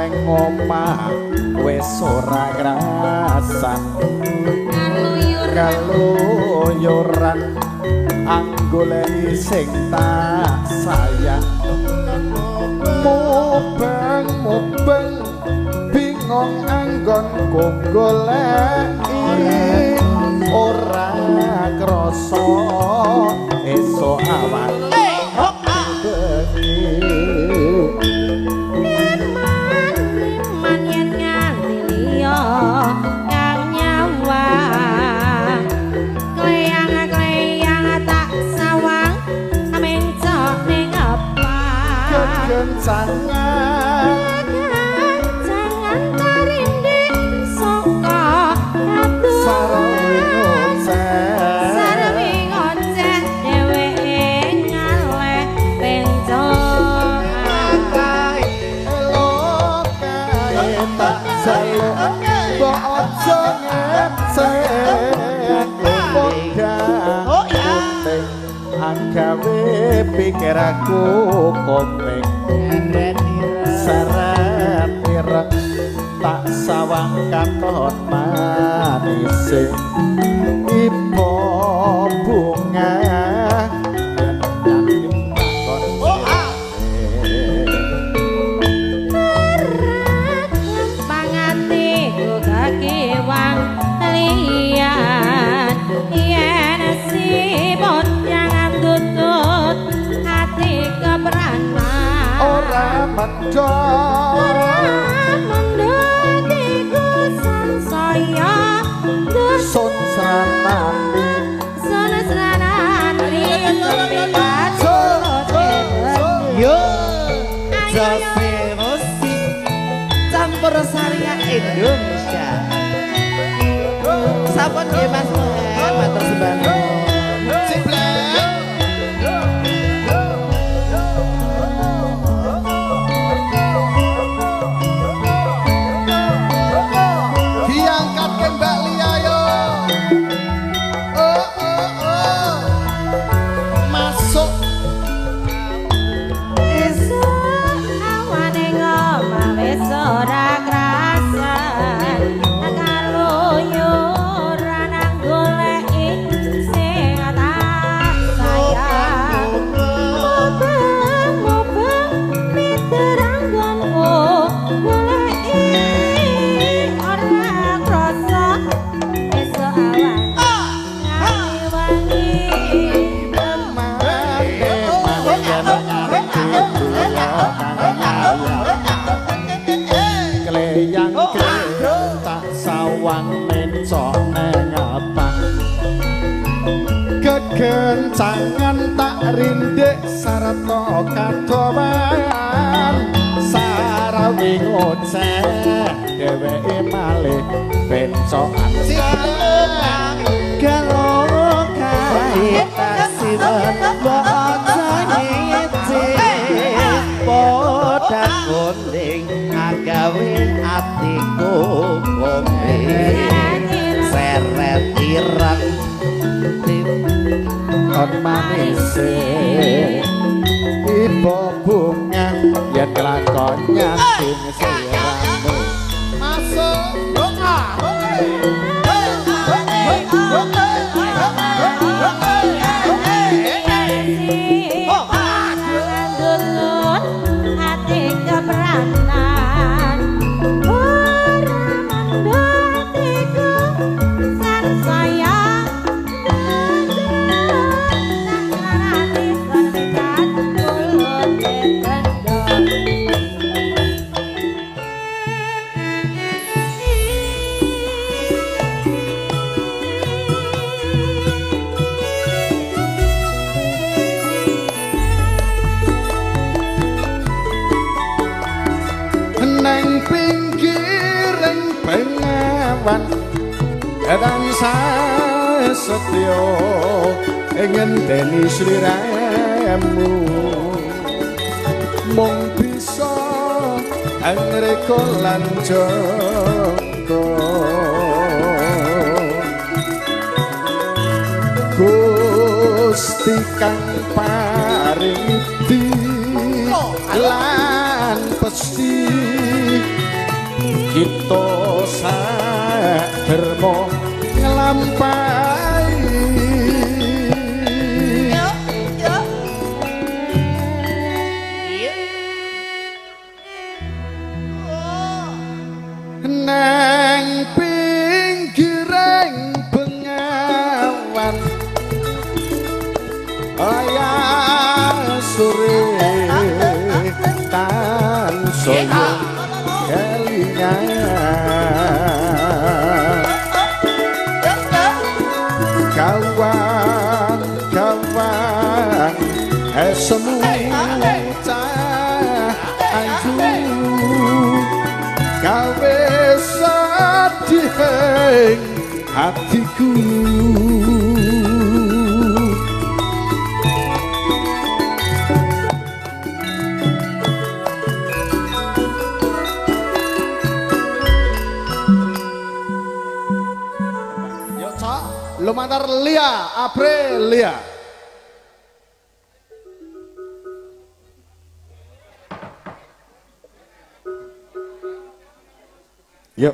neng omah wis ora krasan kaluyuran anggoleki sing tak sayang mubeng-mubeng bingung anggonku goleki ora krasa esuk awan bengi man yen nganti liya kang nyawang kleyang-kleyang tak sawang mencok ning apa kekencangan kekencangan tarindih saka sarwi ngoceh dheweke ngaleh pencokan kae tak jaluk mbok aja ngecek putih agawe pikirku komeng seret ireng tak sawang katon manise ipo bunga ora mendho iku sansaya sun sranani sun sranani yo Jose musik campur saria Indonesia sampun nggih Mas Mohan matur sembah nuwun. Kekencangan tak rindik sarta kadowan sarawi ngoceh dheweke malih bencokan galo kae tak siwet mbok aja ngece padha kuning agawe atiku komeng seret ireng kon manise ibu bunga yen kelakon nyating siramu masuk ati kepranan ora mendho atiku sansaya tansah setya ngenteni sliramu mung bisa angreka lan jangka Gusti kang paring di lan pesti Kita sak dermo nglampahi. Yo, yo. Nang pinggiring bengawan ayah sore tansaya kelingan. Kawan kawan esemu cah ayu gawe sedih ing hatiku. Yo cok, lumantar Lia Aprilia. Yuk.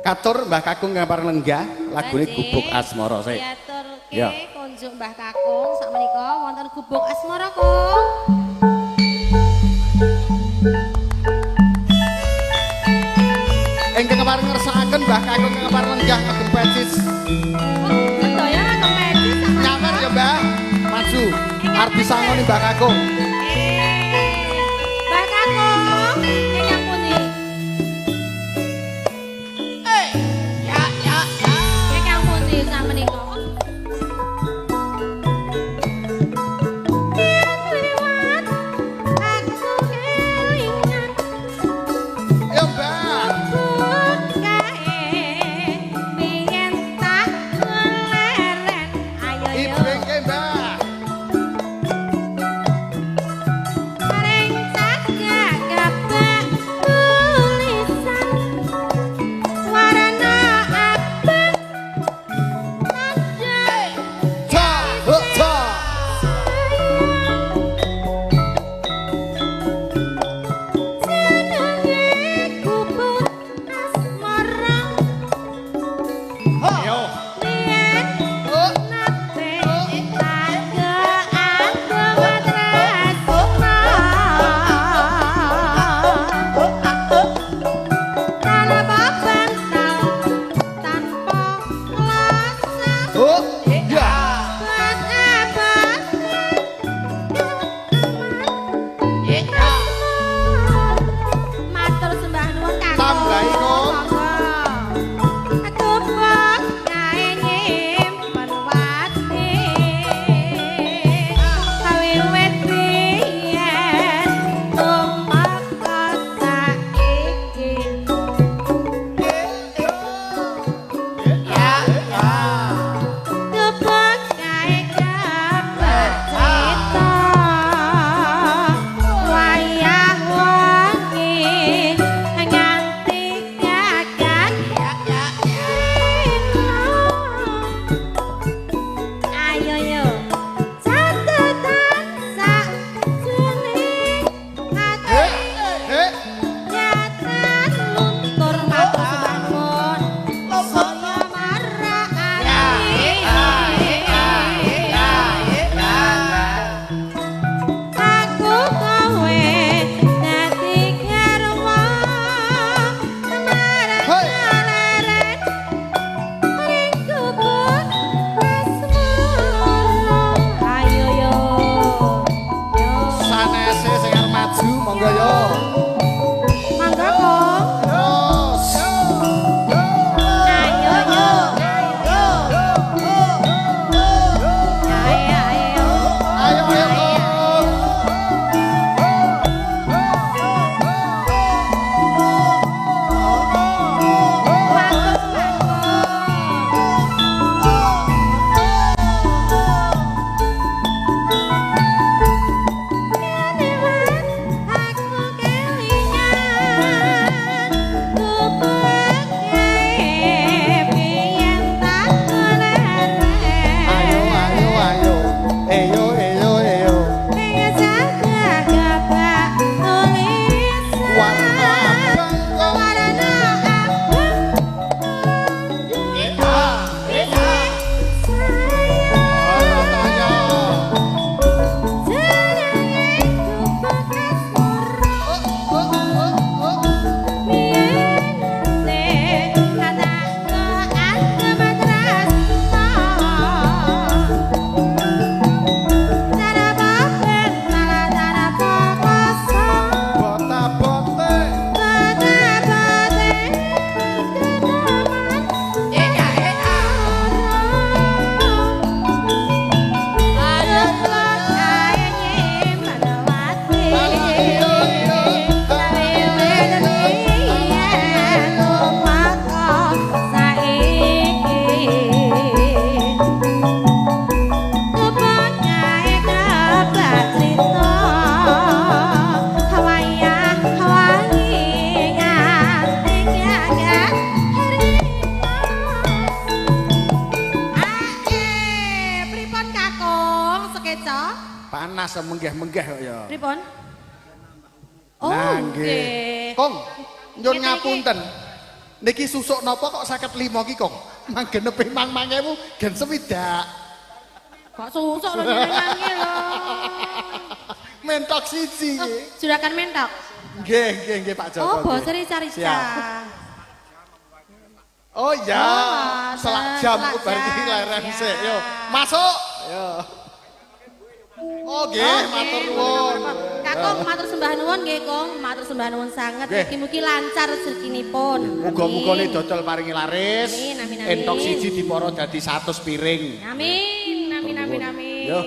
Katur Mbah Kakung ngampar lenggah lagune Gubuk Asmara sik. Diaturke konjuk Mbah Kakung sakmenika wonten Gubuk Asmara Kung. Ingkang kepareng ngersakaken Mbah Kakung ngampar lenggah ngagem pecis. Sedaya ngagem pecis sakmenika. Nyawer ya Mbah, maju. Arep disangoni Mbah Kakung. Mbah Kakung, ingkang pundi? Ya, ya, ya. Ingkang pundi sakmenika? Lewat aku kelingan Ayo Mbah. kae biyen tak leren. Ayo yo. Ibengke Mbah. Bareng cagak tulisan warna abang tanda Ta, ta. Jenenge Gubuk Asmara Yo. biyen nate tak tresna. Tanpa bantal, tanpa klasa, Oh, ya. buat apa? Matur sembah nuwun Kakung. Tambahi, Kung. Gubuk kae nyimpen wati. Kawiwit biyen tumeka saiki. Ya, ya. Panas menggeh-menggeh kok ya. Pripun? Oh, Nah, nggih. nggih. Kong, nyun Ngeten iki. ngapunten. Niki susuk napa kok 55 ki, Kong? Manggenepe mang 1000 gen swidak. Kok susuk lho jenengan iki lho. Mentok siji Oh, nggih. juragan mentok. Nggih, nggih, nggih Pak Joko. Oh, nggih. bose rica-rica. Siap. Oh iya, Oh, selak jam selak ku bar iki jam, leren siap. sik. Yo, masuk. Yo. Oh nggih, Oke, matur nuwun. Kakung matur sembah nuwun nggih, Kong. Matur sembah nuwun sanget. Nggih. Mugi-mugi lancar rezekinipun. Muga-muga Amin. le dodol paringi laris. Amin, amin, amin. Entok siji dipara dadi 100 piring. Amin, amin, amin, amin. Yo.